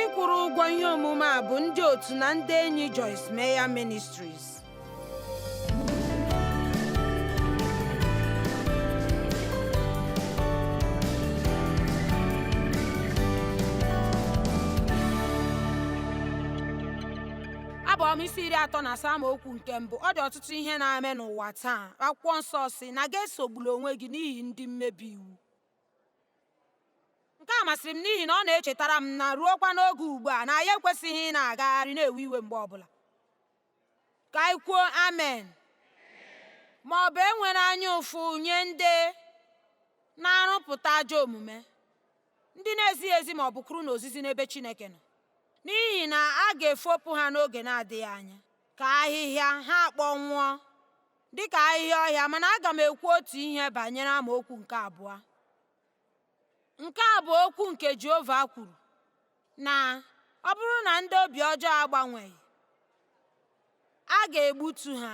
Ndị kwụrụ ụgwọ ihe omume a bụ ndị otu na ndị enyi Joyce Meyer Ministries. Abụ Ọma isi 37 amaokwu nke mbụ. Ọ dị ọtụtụ ihe na-eme n'ụwa taa. Akwụkwọ nsọ sị na gị esogbula onwe gị n'ihi ndị mmebi iwu. Nke a masịrị m n'ihi na ọ na-echetara m na ruokwa n'oge ugbu a na anyị ekwesịghị ị na-agagharị na-ewe iwe mgbe ọbụla. Ka anyị kwuo amen. Ma ọ bụ enwere anya ụfụ nye ndị na-arụpụta ajọ omume, ndị na-ezighị ezi ma ọ bụ kwuru n'ozizi n'ebe Chineke nọ, n'ihi na a ga-efopụ ha n'oge na-adịghị anya ka ahịhịa ha akpọnwụọ dịka ahịhịa ọhịa. Mana aga m ekwu otu ihe banyere amaokwu nke abụọ. Nke a bụ okwu nke Jehova kwuru, na ọ bụrụ na ndị obi ọjọọ agbanweghị, a ga-egbutu ha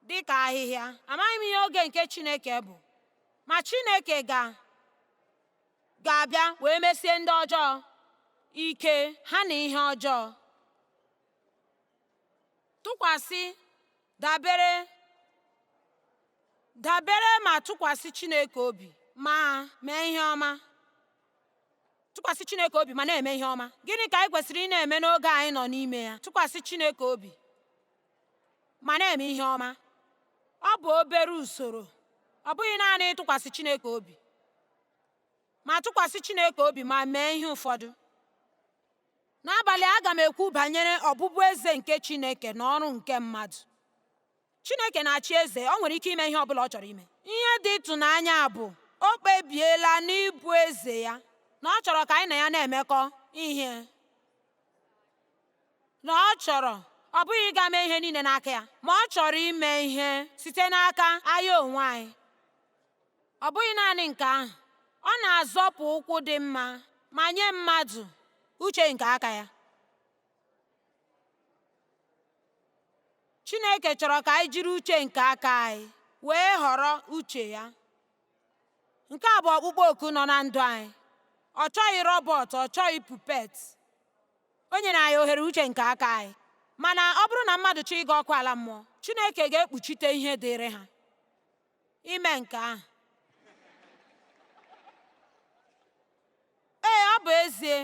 dị ka ahịhịa. Amaghị m ihe oge nke Chineke bụ, ma Chineke ga-abịa wee mesie ndị ọjọọ ike ha na ihe ọjọọ. Tụkwasị, dabere, dabere ma tụkwasị Chineke obi ma mee ihe ọma. Tụkwasị Chineke obi ma na-eme ihe ọma. Gịnị ka anyị kwesịrị ị na-eme n'oge anyị nọ n'ime ya? Tụkwasị Chineke obi ma na-eme ihe ọma. Ọ bụ obere usoro. Ọ bụghị naanị ịtụkwasị Chineke obi, ma tụkwasị Chineke obi ma mee ihe ụfọdụ. N'abalị aga m ekwu banyere ọbụbụ eze nke Chineke na ọrụ nke mmadụ. Chineke na-achị eze, ọ nwere ike ime ihe ọ bụla ọ chọrọ ime. Ihe dị ịtụnanya bụ o kpebiela n'ịbụ eze ya, na ọ chọrọ ka anyị na ya na-emekọ ihe. Na ọ chọrọ, ọ bụghị ịga mee ihe niile n'aka ya, ma ọ chọrọ ime ihe site n'aka anyị onwe anyị. Ọ bụghị naanị nke ahụ, ọ na-azọpụ ụkwụ dị mma ma nye mmadụ uche nke aka ya. Chineke chọrọ ka anyị jiri uche nke aka anyị wee họrọ uche ya. Nke a bụ ọkpụkpọ oku nọ na ndụ anyị. Ọ chọghị robot, ọ chọghị puppet. O nyere anyị ohere uche nke aka anyị. Mana ọ bụrụ na mmadụ chọọ ịga ọkụ ala mmụọ, Chineke ga-ekpuchite ihe dịịrị ha ime nke ahụ. Ee, ọ bụ ezie.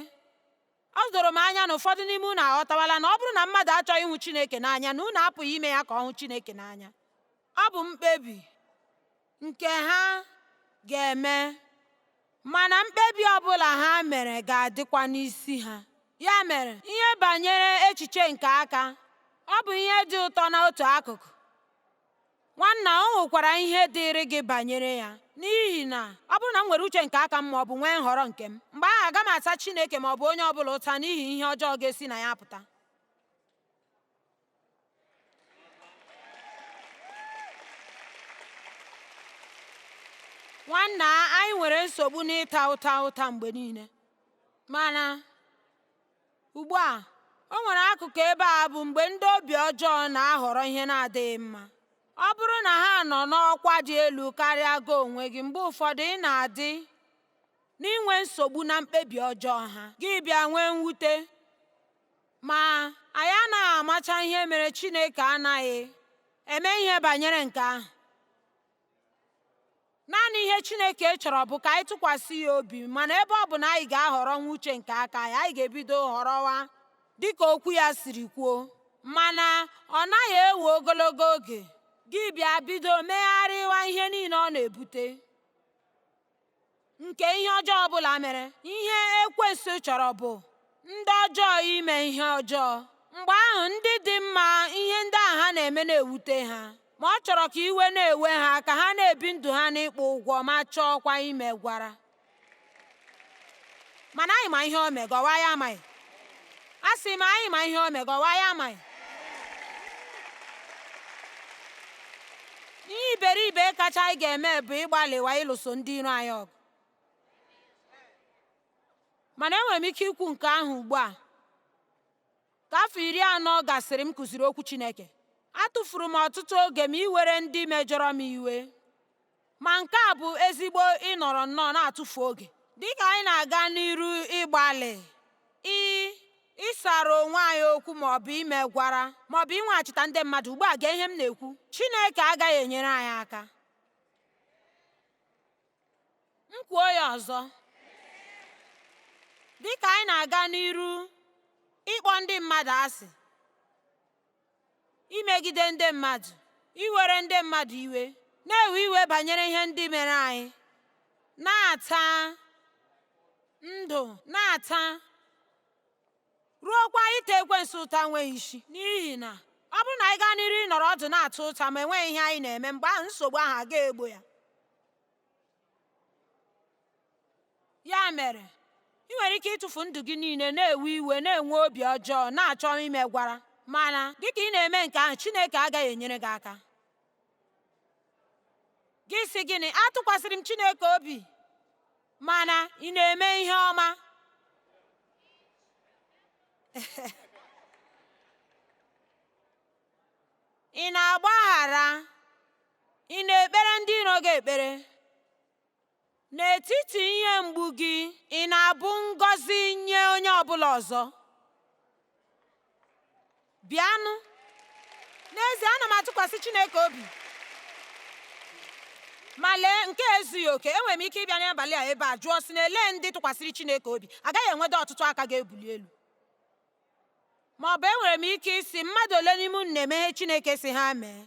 Ọ doro m anya na ụfọdụ n'ime unu aghọtawala na ọ bụrụ na mmadụ achọghị ịhụ Chineke n'anya, na unu apụghị ime ya ka ọ hụ Chineke n'anya. Ọ bụ mkpebi nke ha ga-eme, mana mkpebi ọbụla ha mere ga-adịkwa n'isi ha. Ya mere, ihe banyere echiche nke aka, ọ bụ ihe dị ụtọ n'otu akụkụ. Nwanna, o nwekwara ihe dịịrị gị banyere ya, n'ihi na ọ bụrụ na m nwere uche nke aka m ma ọ bụ nwee nhọrọ nke m, mgbe ahụ aga m ata Chineke ma ọ bụ onye ọ bụla ụta n'ihi ihe ọjọọ ga-esi na ya pụta. Nwanna, anyị nwere nsogbu n'ịta ụta ụta mgbe niile. Mana ugbu a, o nwere akụkụ ebe a bụ mgbe ndị obi ọjọọ na-ahọrọ ihe na-adịghị mma. Ọ bụrụ na ha nọ n'ọkwa dị elu karịa gị onwe gị, mgbe ụfọdụ ị na-adị n'inwe nsogbu na mkpebi ọjọọ ha, gị bịa nwee mwute. Ma anyị anaghị amacha ihe mere Chineke anaghị eme ihe banyere nke ahụ. Naanị ihe Chineke chọrọ bụ ka anyị tụkwasị ya obi, mana ebe ọ bụ na anyị ga-ahọrọ nwa uche nke aka anyị, anyị ga-ebido họrọwa dịka okwu ya siri kwuo. Mana ọ naghị ewe ogologo oge, gị bịa bido megharịwa ihe niile ọ na-ebute nke ihe ọjọọ ọbụla mere. Ihe ekwensu chọrọ bụ ndị ọjọọ ime ihe ọjọọ. Mgbe ahụ ndị dị mma, ihe ndị ahụ ha na-eme na-ewute ha. Ma ọ chọrọ ka iwe na-ewe ha, ka ha na-ebi ndụ ha n'ịkpụ ụgwọ ma chọọkwa imegwara. Mana anyị ma ihe o megọwa ya amaghị. A sị m anyị ma ihe o megọwa ya amaghị. Ihe iberibe kacha anyị ga-eme bụ ịgbalịwa ịlụso ndị iro anyị ọgụ. Mana enwere m ike ikwu nke ahụ ugbu a. Ka afọ 40 gasịrị m kụziri okwu Chineke, atụfuru m ọtụtụ oge m iwere ndị mejọrọ m iwe. Ma nke a bụ ezigbo ịnọrọ nnọọ na-atụfu oge. Dịka anyị na-aga n'iru ịgbalị Ịsara onwe anyị okwu ma ọ bụ imegwara ma ọ bụ inweghachita ndị mmadụ. Ugbu a gee ihe m na-ekwu. Chineke agaghị enyere anyị aka. M kwuo ya ọzọ. Dị ka anyị na-aga n'iru ịkpọ ndị mmadụ asị, imegide ndị mmadụ, iwere ndị mmadụ iwe, na-ewe iwe banyere ihe ndị mere anyị, na-ata ndụ, na-ata ruokwa ịta ekwensu ụta nweghị isi. N'ihi na ọ bụrụ na anyị gaa n'iru ịnọrọ ọdụ na-ata ụta ma enweghị ihe anyị na-eme, mgbe ahụ nsogbu ahụ agaghị egbo ya. Ya mere, ị nwere ike ịtụfu ndụ gị niile na-ewe iwe, na-enwe obi ọjọọ, na-achọ imegwara, mana dịka ị na-eme nke ahụ, Chineke agaghị enyere gị aka. Gị sị gịnị? Atụkwasịrị m Chineke obi, mana ị na-eme ihe ọma? Ị na-agbaghara? Ị na-ekpere ndị iro gị ekpere? N'etiti ihe mgbu gị, ị na-abụ ngọzi nye onye ọbụla ọzọ? Bịanụ. N'ezie, ana m atụkwasị Chineke obi. Ma lee, nke a ezughị oke. Enwere m ike ịbịa n'abalị a ebe a jụọ sị na elee ndị tụkwasịrị Chineke obi? Agaghị enwede ọtụtụ aka ga-ebuli elu. Ma ọ bụ enwere m ike ịsị mmadụ ole n'ime unu na-eme ihe Chineke sị ha mee?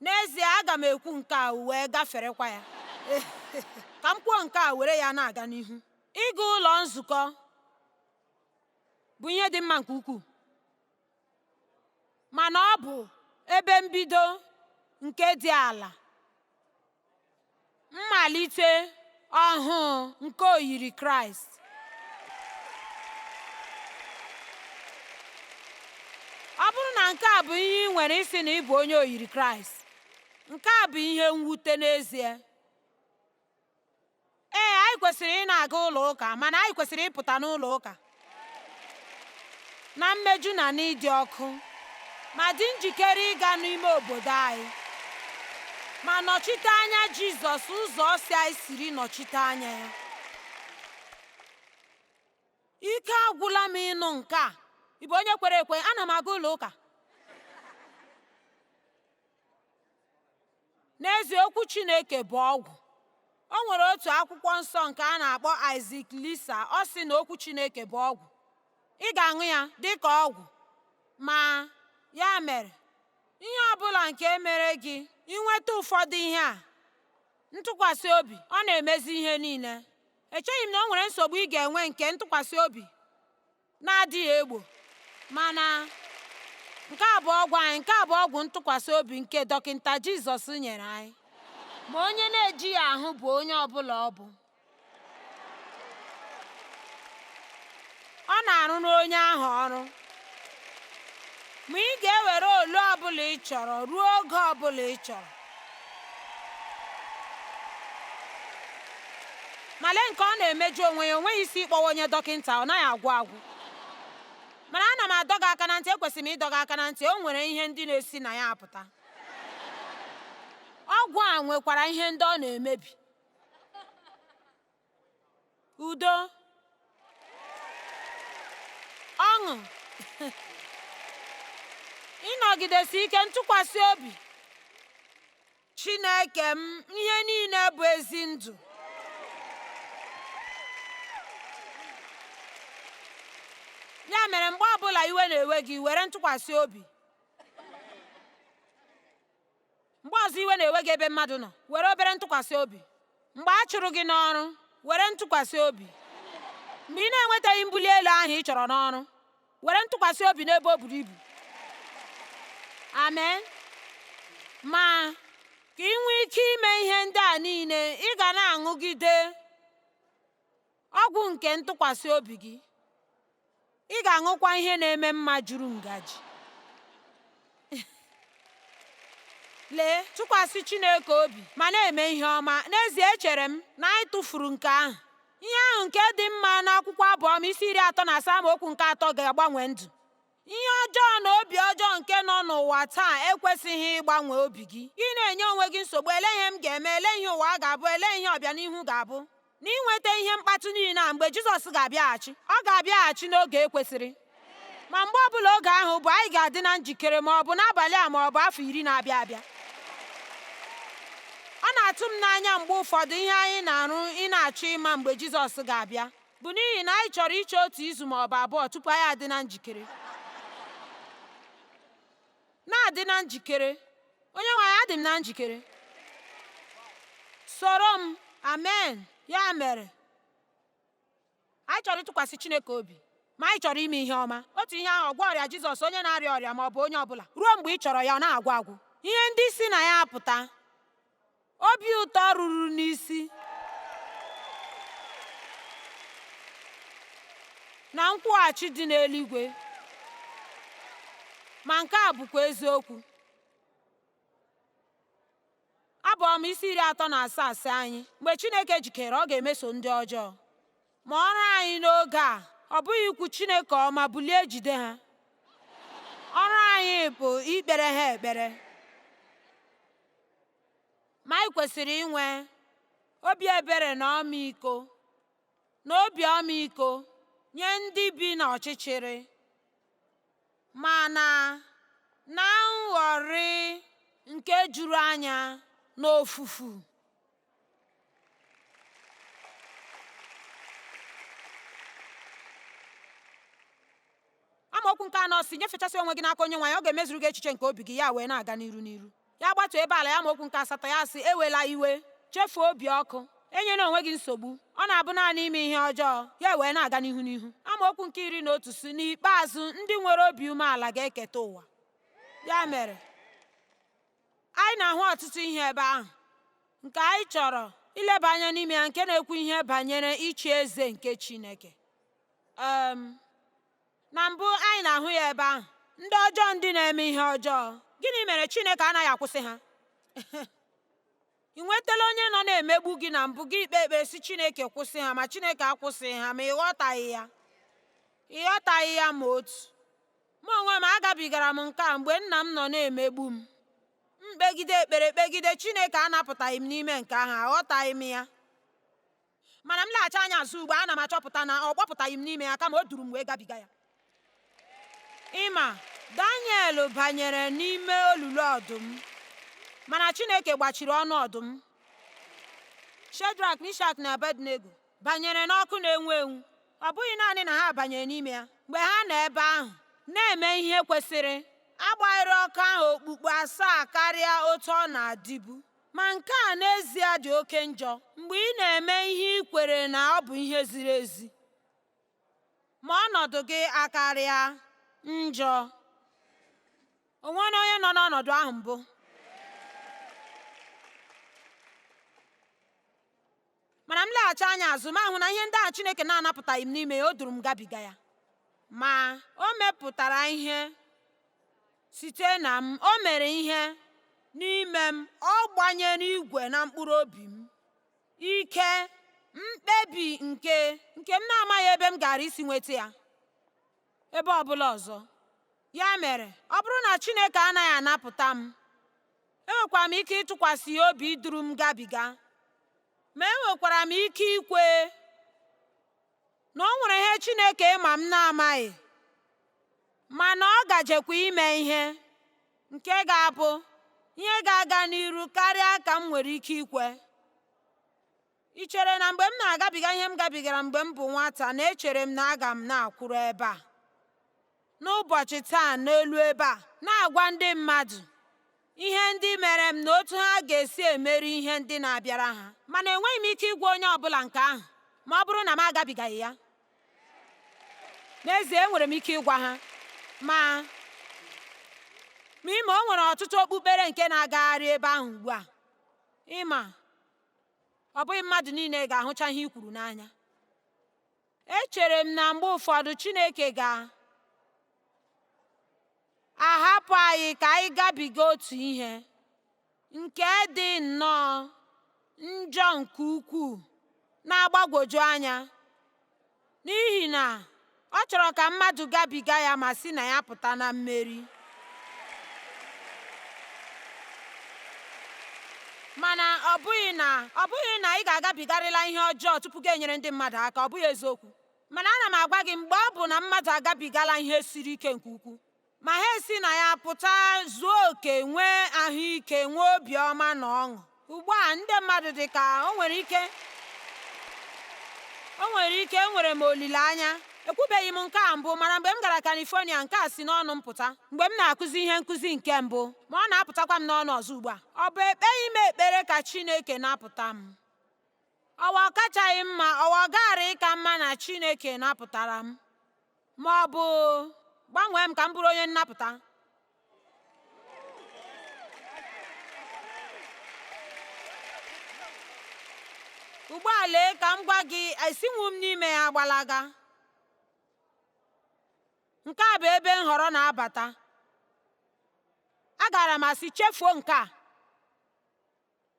N'ezie, aga m ekwu nke a wee gaferekwa ya. Ka m kwuo nke a were ya na-aga n'ihu. Ịga ụlọ nzukọ bụ ihe dị mma nke ukwuu, mana ọ bụ ebe mbido nke dị ala, mmalite ọhụụ nke oyiri Kraịst. Ọ bụrụ na nke a bụ ihe ị nwere ịsị na ị bụ onye oyiri Kraịst, nke a bụ ihe mwute n'ezie. Ee, anyị kwesịrị ị na-aga ụlọ ụka, mana anyị kwesịrị ịpụta n'ụlọ ụka na mmeju na n'ịdị ọkụ, ma dị njikere ịga n'ime obodo anyị ma nọchite anya Jizọs ụzọ ọ sị anyị siri nọchite anya ya. Ike agwụla m ịnụ nke a. Ị bụ onye kwere ekwe? Ana m aga ụlọ ụka. N'ezie, okwu Chineke bụ ọgwụ. O nwere otu akwụkwọ nsọ nke a na-akpọ Isaac Lisa. Ọ sị na okwu Chineke bụ ọgwụ. Ị ga-aṅụ ya dị ka ọgwụ. Ma, ya mere, ihe ọ bụla nke mere gị inweta ụfọdụ ihe a, ntụkwasị obi, ọ na-emezi ihe niile. Echeghị m na o nwere nsogbu ị ga-enwe nke ntụkwasị obi na-adịghị egbo. Mana nke a bụ ọgwụ anyị, nke a bụ ọgwụ ntụkwasị obi nke Dọkịta Jizọs nyere anyị. Ma onye na-ejighị ahụ bụ onye ọbụla ọ bụ. Ọ na-arụrụ onye ahụ ọrụ. Ma ị ga-ewere ole ọbụla ị chọrọ ruo oge ọbụla ị chọrọ. Ma lee nke ọ na-emeju onwe ya, o nweghị isi ịkpọwa onye dọkịta, ọ naghị agwụ agwụ. Mana ana m adọ gị aka na ntị, ekwesịrị m ịdọ gị aka na ntị, o nwere ihe ndị na-esi na ya apụta. Ọgwụ a nwekwara ihe ndị ọ na-emebi. Udo, ọṅụ, ịnọgidesi ike, ntụkwasị obi. Chineke m, ihe niile bụ ezi ndụ. Ya mere mgbe ọbụla iwe na-ewe gị, were ntụkwasị obi. Mgbe ọzọ iwe na-ewe gị ebe mmadụ nọ, were obere ntụkwasị obi. Mgbe a chụrụ gị n'ọrụ, were ntụkwasị obi. Mgbe ị na-enwetaghị mbuli elu ahụ ị chọrọ n'ọrụ, were ntụkwasị obi n'ebe o buru ibu. Amen. Ma ka ị nwee ike ime ihe ndị a niile, ị ga na-aṅụgide ọgwụ nke ntụkwasị obi gị. Ị ga-aṅụkwa ihe na-eme mma juru ngaji. Lee, tụkwasị Chineke obi ma na-eme ihe ọma. N'ezie, echere m na anyị tụfuru nke ahụ. Ihe ahụ nke dị mma n'akwụkwọ Abụ Ọma isi 37 amaokwu nke 3 ga-agbanwe ndụ. Ihe ọjọọ na obi ọjọọ nke nọ n'ụwa taa ekwesịghị ịgbanwe obi gị. Ị na-enye onwe gị nsogbu, ele ihe m ga-eme, ele ihe ụwa ga-abụ, ele ihe ọbịanihu ga-abụ. Na inweta ihe mkpatụ niile a mgbe Jizọs ga-abịaghachi, ọ ga-abịaghachi n'oge ekwesịrị. Ma mgbe ọbụla oge ahụ bụ, anyị ga-adị na njikere, ma ọ bụ n'abalị a ma ọ bụ afọ 10 na-abịa abịa. Ọ na-atụ m n'anya mgbe ụfọdụ ihe anyị na-arụ ị na-achọ ịma mgbe Jizọs ga-abịa bụ n'ihi na anyị chọrọ iche otu izu ma ọ bụ abụọ tupu anyị adị na njikere. Na-adị na njikere. Onye nwe anyị, adị m na njikere. Soro m. Amen. Ya mere, anyị chọrọ ịtụkwasị Chineke obi, ma anyị chọrọ ime ihe ọma. Otu ihe ahụ, ọgwọ ọrịa Jizọs, onye na-arịa ọrịa ma ọ bụ onye ọbụla, ruo mgbe ị chọrọ ya, ọ na-agwụ agwụ. Ihe ndị si na ya apụta, obi ụtọ ruru n'isi na nkwụghachi dị n'eluigwe. Ma nke a bụkwa eziokwu. Abụ ọma isi 37 sị anyị, mgbe Chineke jikere, ọ ga-emeso ndị ọjọọ. Ma ọrụ anyị n'oge a, ọ bụghị ikwu Chineke ọma bulie jide ha. Ọrụ anyị bụ ikpere ha ekpere. Ma anyị kwesịrị inwe obi ebere na ọmịiko na obi ọmịiko nye ndị bi n'ọchịchịrị, mana na nghọrị nke juru anya n'ofufu. Amaokwu nke 4 si, nyefechasị onwe gị n'aka Onyenwe anyị, ọ ga-emezuru gị echiche nke obi gị, ya wee na-aga n'iru n'iru. Ya gbatuo ebe ala ya, amaokwu nke 8 ya sị, ewela iwe, chefuo obi ọkụ, enyela onwe gị nsogbu, ọ na-abụ naanị ime ihe ọjọọ, ya wee na-aga n'ihu n'ihu. Amaokwu nke 11 si, n'ikpeazụ ndị nwere obi umeala ga-eketa ụwa. Ya mere, anyị na-ahụ ọtụtụ ihe ebe ahụ nke anyị chọrọ ileba anya n'ime ya, nke na-ekwu ihe banyere ịchị eze nke Chineke. Na mbụ anyị na-ahụ ya ebe ahụ, ndị ọjọọ ndị na-eme ihe ọjọọ. Gịnị mere Chineke anaghị akwụsị ha? Ị nwetala onye nọ na-emegbu gị na mbụ, gị ikpe ekpere sị Chineke kwụsị ha, ma Chineke akwụsịghị ha, ma ị ghọtaghị ya. Ị ghọtaghị ya ma otu. Mụ onwe m agabigara m nke a mgbe nna m nọ na-emegbu m. M kpegide ekpere kpegide, Chineke anapụtaghị m n'ime nke ahụ, aghọtaghị m ya. Mana m laghachi anya azụ ugbu a, ana m achọpụta na ọ gbapụtaghị m n'ime ya, kama o duru m wee gabiga ya. Ịma, Daniel banyere n'ime olulu ọdụm, mana Chineke gbachiri ọnụ ọdụm. Shedrak, Mishak na Abednego banyere n'ọkụ na-enwu enwu. Ọ bụghị naanị na ha banyere n'ime ya, mgbe ha nọ ebe ahụ na-eme ihe kwesịrị, a gbanyere ọkụ ahụ okpukpu 7 karịa otu ọ na-adịbu. Ma nke a n'ezie dị oke njọ mgbe ị na-eme ihe ị kwere na ọ bụ ihe ziri ezi, ma ọnọdụ gị akarịa njọ. O nwere onye nọ n'ọnọdụ ahụ mbụ? Mana m laghachi anya azụ, m ahụ na ihe ndị ahụ Chineke na-anapụtaghị m n'ime ya, o duru m gabiga ya. Ma o mepụtara ihe site na m, o mere ihe n'ime m, ọ gbanyere igwe na mkpụrụ obi m. Ike mkpebi nke m na-amaghị ebe m gara isi nweta ya, ebe ọbụla ọzọ. Ya mere, ọ bụrụ na Chineke anaghị anapụta m, enwekwara m ike ịtụkwasị ya obi iduru m gabiga. Ma enwekwara m ike ikwe na o nwere ihe Chineke ma m na-amaghị, mana ọ gajekwa ime ihe nke ga-abụ ihe ga-aga n'iru karịa ka m nwere ike ikwe. Ị chere na mgbe m na-agabiga ihe m gabigara mgbe m bụ nwata, na echere m na aga m na-akwụrụ ebe a n'ụbọchị taa n'elu ebe a na-agwa ndị mmadụ ihe ndị mere m na otu ha ga-esi emeri ihe ndị na-abịara ha? Mana enweghị m ike ịgwa onye ọbụla nke ahụ ma ọ bụrụ na m agabigaghị ya. N'ezie, enwere m ike ịgwa ha, ma ịma o nwere ọtụtụ okpukpere nke na-agagharị ebe ahụ ugbu a. Ịma, ọ bụghị mmadụ niile ga-ahụcha ihe i kwuru n'anya. Echere m na mgbe ụfọdụ Chineke ga-ahapụ anyị ka anyị gabiga otu ihe nke dị nnọọ njọ nke ukwuu na-agbagwoju anya, n'ihi na Ọ chọrọ ka mmadụ gabiga ya ma si na ya pụta na mmeri. Mana ọ bụghị na ọ bụghị na ị ga-agabigarịla ihe ọjọọ tupu gị enyere ndị mmadụ aka, ọ bụghị eziokwu. Mana ana m agwa gị, mgbe ọ bụ na mmadụ agabigala ihe siri ike nke ukwuu, ma ha esi na ya pụta zuo oke, nwee ahụike, nwee obiọma na ọṅụ. Ugbu a, ndị mmadụ dị ka o nwere ike enwere m olileanya. Ekwubeghị m nke a mbụ, mana mgbe m gara California, nke a si n'ọnụ m pụta mgbe m na-akụzi ihe nkụzi nke mbụ, ma ọ na-apụtakwa m n'ọnụ ọzọ ugbu a. Ọ bụ ekpeghị m ekpere ka Chineke napụta m. Ọwa ọ kachaghị mma, ọwa ọ gaara ịka mma na Chineke napụtara m, ma ọ bụ gbanwee m ka m bụrụ onye nnapụta. Ugbu a lee ka m gwa gị, esinwu m n'ime ya gbalaga. Nke a bụ ebe nhọrọ na-abata. Agara m asị chefuo nke a.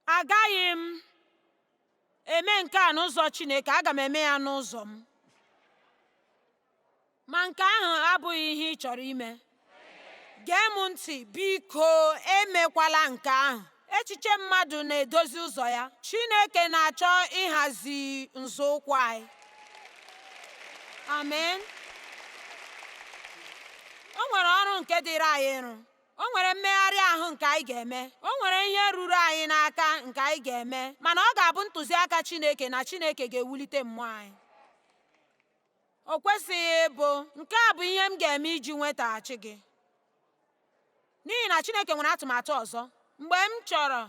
Agaghị m eme nke a n'ụzọ Chineke, aga m eme ya n'ụzọ m. Ma nke ahụ abụghị ihe ị chọrọ ime. Gee m ntị, biko emekwala nke ahụ. Echiche mmadụ na-edozi ụzọ ya. Chineke na-achọ ịhazi nzọụkwụ anyị. Amen. O nwere ọrụ nke dịrị anyị ịrụ. O nwere mmegharị ahụ nke anyị ga-eme. O nwere ihe ruru anyị n'aka nke anyị ga-eme. Mana ọ ga-abụ ntụziaka Chineke na Chineke ga-ewulite mmụọ anyị. O kwesịghị ịbụ nke a bụ ihe m ga-eme iji nwetaghachi gị. N'ihi na Chineke nwere atụmatụ ọzọ. Mgbe m chọrọ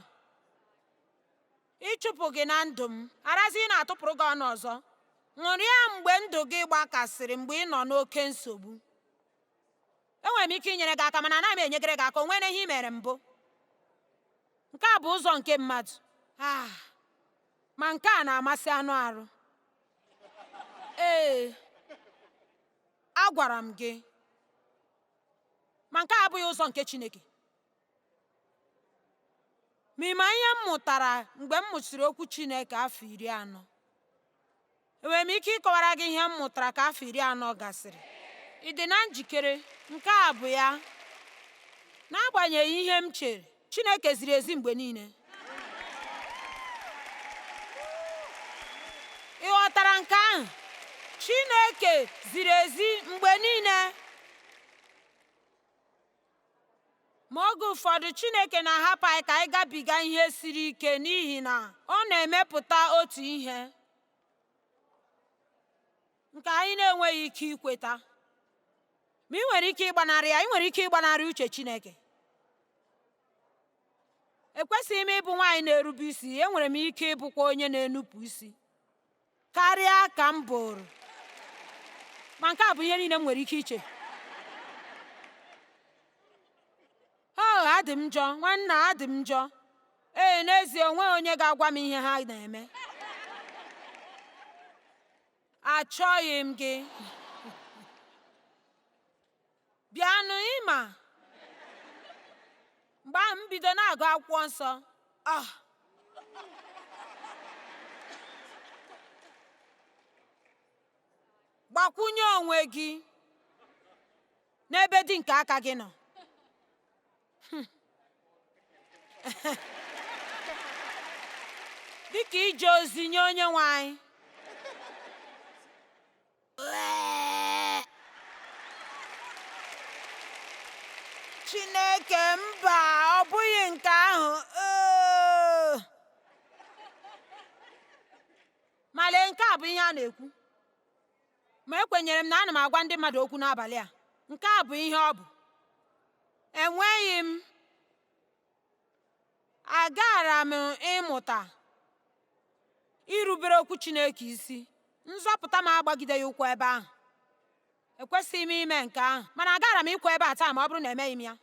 ịchụpụ gị na ndụ m, arazi ị na-atụpụrụ gị ọnụ ọzọ. Ṅụrịa mgbe ndụ gị gbakasịrị, mgbe ị nọ n'oke nsogbu. Enwere m ike inyere gị aka, mana anaghị m enyegere gị aka. O nwere ihe i mere mbụ. Nke a bụ ụzọ nke mmadụ. Ma nke a na-amasị anụ arụ. Ee, agwara m gị. Ma nke a abụghị ụzọ nke Chineke. Ma ị ma ihe m mụtara mgbe m mụsịrị okwu Chineke afọ 40? Enwere m ike ịkọwara gị ihe m mụtara ka afọ 40 gasịrị? Ị dị na njikere? Nke a bụ ya. N'agbanyeghị ihe m chere, Chineke ziri ezi mgbe niile. Ị ghọtara nke ahụ? Chineke ziri ezi mgbe niile. Ma oge ụfọdụ Chineke na-ahapụ anyị ka anyị gabiga ihe siri ike n'ihi na ọ na-emepụta otu ihe nke anyị na-enweghị ike ikweta. Ma ị nwere ike ịgbanarị ya, ị nwere ike ịgbanarị uche Chineke. Ekwesịghị m ịbụ nwaanyị na-erube isi, enwere m ike ịbụkwa onye na-enupụ isi karịa ka m bụrụ. Ma nke a bụ ihe niile m nwere ike iche. Oh, adị m njọ, nwanna, adị m njọ. Ee, n'ezie, o nweghị onye ga-agwa m ihe ha na-eme. Achọghị m gị. Bịanụ ịma. Mgbe ahụ m bido na-agụ akwụkwọ nsọ. Gbakwunye onwe gị n'ebe di nke aka gị nọ. Dịka ije ozi nye onye nwe anyị. Chineke mba, ọ bụghị nke ahụ. Ma lee, nke a bụ ihe a na-ekwu. Ma ekwenyere m na ana m agwa ndị mmadụ okwu n'abalị a. Nke a bụ ihe ọ bụ. Enweghị m. Agara m ịmụta irubere okwu Chineke isi. Nzọpụta m agbagideghị ụkwụ ebe ahụ. Ekwesịghị m ime nke ahụ, mana agara m ịkwụ ebe a taa ma ọ bụrụ na emeghị m ya.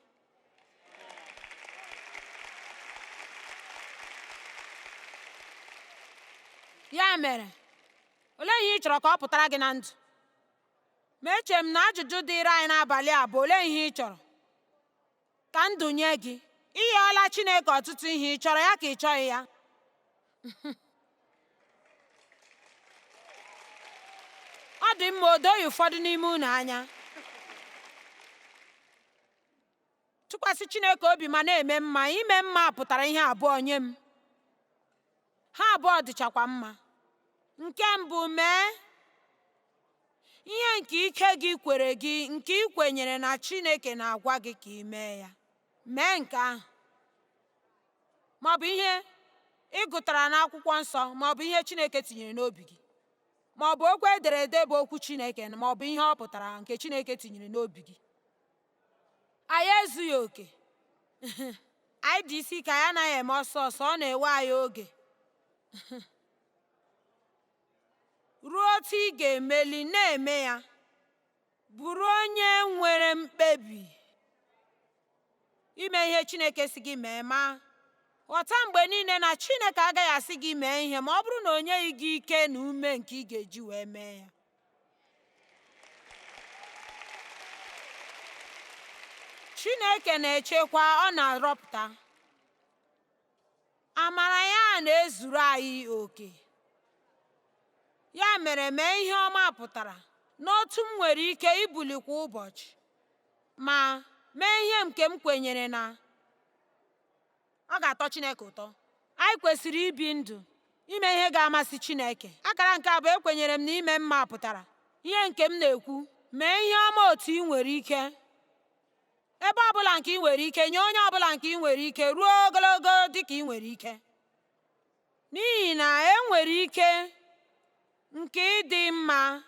Ya mere, olee ihe ị chọrọ ka ọ pụtara gị na ndụ? Ma eche m na ajụjụ dịịrị anyị n'abalị a bụ olee ihe ị chọrọ ka ndụ nye gị? Ị yọọla Chineke ọtụtụ ihe, ị chọrọ ya ka ị chọghị ya? Ọ Ọ dị mma, o doghị ụfọdụ n'ime unu anya. Tụkwasị Chineke obi ma na-eme mma. Ime mma pụtara ihe abụọ nye m. Ha abụọ dịchakwa mma. Nke mbụ, mee ihe nke ike gị kwere gị, nke ị kwenyere na Chineke na-agwa gị ka ị mee ya. Mee nke ahụ. Ma ọ bụ ihe ị gụtara n'akwụkwọ nsọ, ma ọ bụ ihe Chineke tinyere n'obi gị, ma ọ bụ okwu ederede bụ okwu Chineke, ma ọ bụ ihe ọ pụtara nke Chineke tinyere n'obi gị. Anyị ezughị oke. Anyị dị isi ike, anyị anaghị eme ọsọ ọsọ, ọ na-ewe anyị oge. Ruo otu ị ga-emeli na-eme ya, bụrụ onye nwere mkpebi ime ihe Chineke si gị mee, ma ghọta mgbe niile na Chineke agaghị asị gị mee ihe ma ọ bụrụ na o nyeghị gị ike na ume nke ị ga-eji wee mee ya. Chineke na-echekwa, ọ na-arọpụta. Amara ya na-ezuru anyị oke. Ya mere, mee ihe ọma pụtara n'otu m nwere ike ibuli kwa ụbọchị, ma mee ihe nke m kwenyere na ọ ga-atọ Chineke ụtọ. Anyị kwesịrị ibi ndụ ime ihe ga-amasị Chineke. Akara nke abụọ, ekwenyere m na ime mma pụtara ihe nke m na-ekwu. Mee ihe ọma otu ị nwere ike, ebe ọbụla nke ị nwere ike, nye onye ọbụla nke ị nwere ike, ruo ogologo dịka ị nwere ike. N'ihi na e nwere ike nke ịdị mma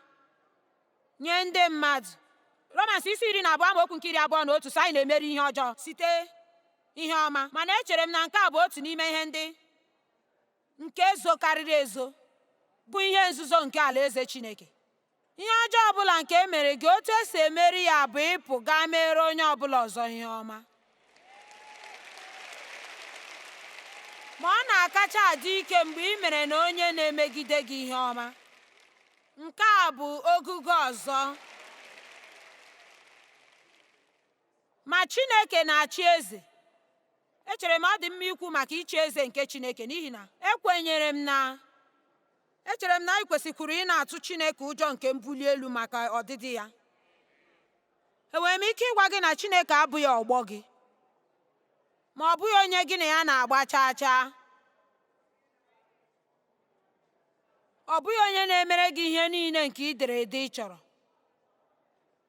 nye ndị mmadụ. Romans isi 12 amaokwu nke 21 sị anyị na-emeri ihe ọjọọ site ihe ọma. Mana echere m na nke a bụ otu n'ime ihe ndị nke zokarịrị ezo, bụ ihe nzuzo nke alaeze Chineke. Ihe ọjọọ ọbụla nke e mere gị, otu esi emeri ya bụ ịpụ gaa mere onye ọbụla ọzọ ihe ọma. Ma ọ na-akacha adị ike mgbe ị mere na onye na-emegide gị ihe ọma. Nke a bụ ogugo ọzọ. Ma Chineke na-achị eze. Echere m ọ dị mma ikwu maka ịchị eze nke Chineke, n'ihi na ekwenyere m na echere m na anyị kwesịkwuru ị na-atụ Chineke ụjọ nke mbuli elu maka ọdịdị ya. Enwere m ike ịgwa gị na Chineke abụghị ọgbọ gị, ma ọ bụghị onye gị na ya na-agba chaa chaa. Ọ bụghị onye na-emere gị ihe niile nke ị dere ede ị chọrọ.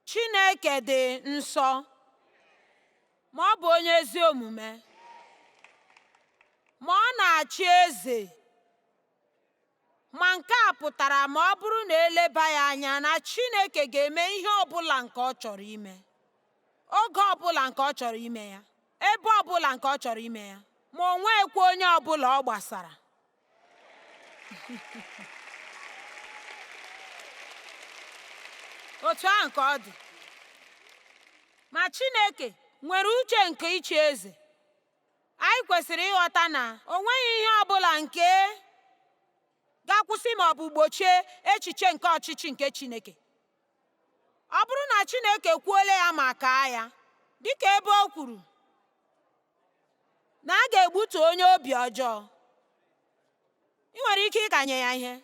Chineke dị nsọ, ma ọ bụ onye ezi omume, ma ọ na-achị eze. Ma nke a pụtara, ma ọ bụrụ na eleba ya anya, na Chineke ga-eme ihe ọbụla nke ọ chọrọ ime, oge ọbụla nke ọ chọrọ ime ya, ebe ọbụla nke ọ chọrọ ime ya, ma o nweghịkwa onye ọbụla ọ gbasara. Otu ahụ ka ọ dị. Ma Chineke nwere uche nke ịchị eze. Anyị kwesịrị ịghọta na o nweghị ihe ọbụla nke ga-akwụsị ma ọ bụ gbochie echiche nke ọchịchị nke Chineke. Ọ bụrụ na Chineke kwuola ya ma kaa ya, dịka ebe o kwuru na a ga-egbutu onye obi ọjọọ, ị nwere ike ịkanye ya ihe.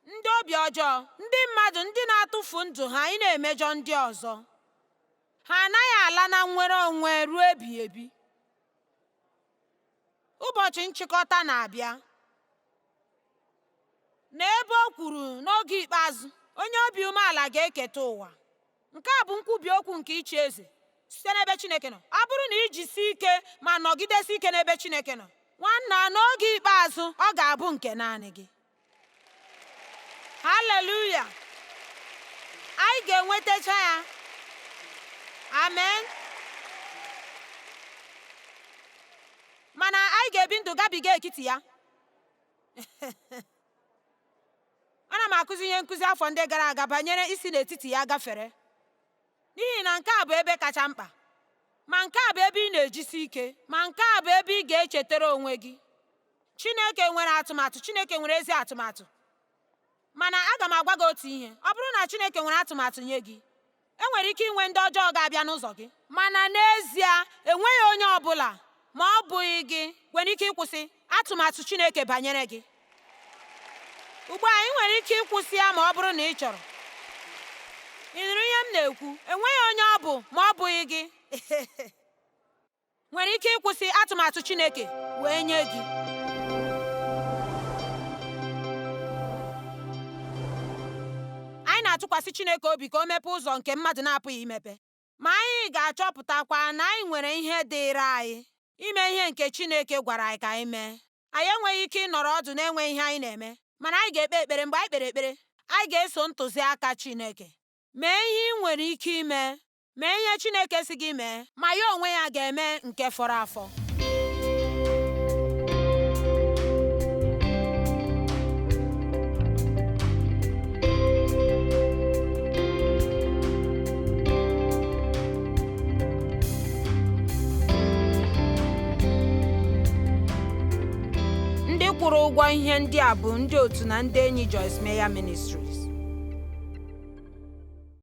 Ndị obi ọjọọ, ndị mmadụ ndị na-atụfu ndụ ha ị na-emejọ ndị ọzọ, ha anaghị ala na nnwere onwe ruo ebighị ebi. Ụbọchị nchịkọta na-abịa. N'ebe o kwuru n'oge ikpeazụ, onye obi umeala ga-eketa ụwa. Nke a bụ nkwubi okwu nke ịchị eze site n'ebe Chineke nọ. Ọ bụrụ na iji sie ike ma nọgidesi ike n'ebe Chineke nọ, nwanna, n'oge ikpeazụ ọ ga-abụ nke naanị gị. Haleluya! Anyị ga-enwetacha ya. Amen. Mana anyị ga-ebi ndụ gabiga etiti ya. Ana m akụzi ihe nkụzi afọ ndị gara aga banyere isi n'etiti ya gafere, n'ihi na nke a bụ ebe kacha mkpa. Ma nke a bụ ebe ị na-ejisi ike, ma nke a bụ ebe ị ga-echetara onwe gị. Chineke nwere atụmatụ, Chineke nwere ezi atụmatụ. Mana aga m agwa gị otu ihe: ọ bụrụ na Chineke nwere atụmatụ nye gị, enwere ike inwe ndị ọjọọ ga-abịa n'ụzọ gị. Mana n'ezie, enweghị onye ọbụla, ma ọ bụghị gị, nwere ike ịkwụsị atụmatụ Chineke banyere gị. Ugbu a ị nwere ike ịkwụsị ya ma ọ bụrụ na ị chọrọ. Ị nụrụ ihe m na-ekwu? Enweghị onye ọ bụ ma ọ bụghị gị nwere ike ịkwụsị atụmatụ Chineke wee nye gị. Anyị na-atụkwasị Chineke obi ka o mepee ụzọ nke mmadụ na-apụghị imepe. Ma anyị ga-achọpụtakwa na anyị nwere ihe dịịrị anyị ime ihe nke Chineke gwara anyị ka anyị mee. Anyị enweghị ike ịnọrọ ọdụ na-enweghị ihe anyị na-eme, mana anyị ga-ekpe ekpere. Mgbe anyị kpere ekpere, anyị ga-eso ntụziaka Chineke. Mee ihe ị nwere ike ime. Mee ihe Chineke sị gị mee, ma ya onwe ya ga-eme nke fọrọ afọ. Ndị kwụrụ ụgwọ ihe ndị a bụ ndị otu na ndị enyi Joyce Meyer Ministries.